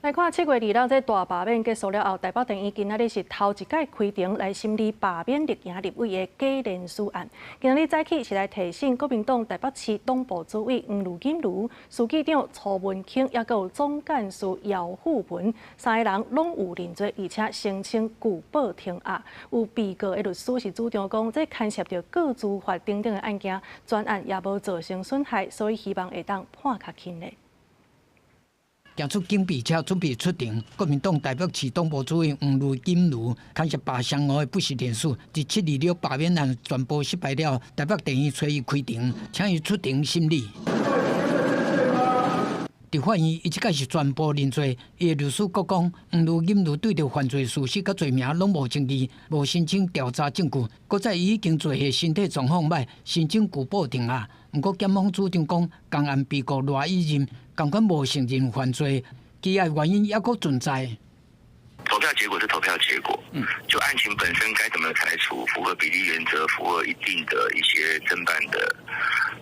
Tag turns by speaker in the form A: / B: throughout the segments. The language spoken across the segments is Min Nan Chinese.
A: 來看7月2日這大罷免結束了後，台北地院今仔日是頭一擺開庭來審理罷免綠營立委的假連署案。今仔日早起是來提審國民黨台北市黨部主委黃呂錦茹、書記長蘇文清，抑閣有總幹事姚富文，三个人攏有認罪，而且聲稱拒保停押。有被告的律師是主張講，這牽涉著個資法等等的案件，全案也無造成損害，所以希望會當判較輕的。
B: 行出警備車準備出庭，國民黨台北市黨部主委黃呂錦茹牽涉罷雙五的不實連署，佇7/26罷免案全部失敗了，台北地院催伊開庭，請伊出庭審理。佇法院，伊這擺是全部認罪。伊的律師閣講，黃呂錦茹對著犯罪事實佮罪名攏無爭議，無申請調查證據。閣再伊已經做的身體狀況䆀，申請拒保停押。毋過檢方主張講，仝案被告賴以任，仝款無承認犯罪，羈押原因猶閣存在。
C: 投票結果是投票結果，就案情本身該怎麼裁處，符合比例原則，符合一定的一些偵辦的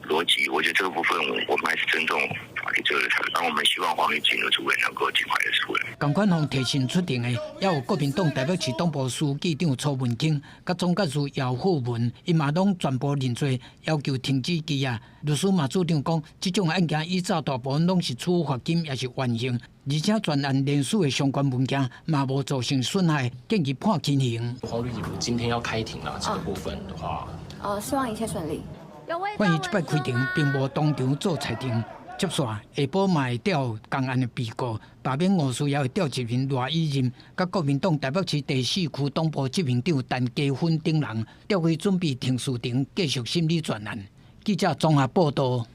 C: 邏輯，我覺得這個部分我們還是尊重法律最後的裁決。當我們希望黃呂錦茹主委能夠盡快的出來。
B: 仝款予提審出庭的，也有國民黨台北市黨部書記長蘇文清，佮總幹事姚富文，𪜶嘛攏全部認罪，要求停止羈押。律師嘛主張講，這種案件以早大部分攏是處罰金，抑是緩刑，而且全案連署的相關文件嘛無造成損害，建議判輕刑。
D: 黃呂錦茹今天要開庭啦，這個部分的話，
E: 希望一切順利。
B: 法院這擺開庭並無當場做裁定，接續下晡嘛會調仝案的被告，罷免吳思瑤會調一名賴以任，佮國民黨台北市第四區黨部執行長陳家芬等人調去準備停訴庭，繼續審理全案。記者綜合報道。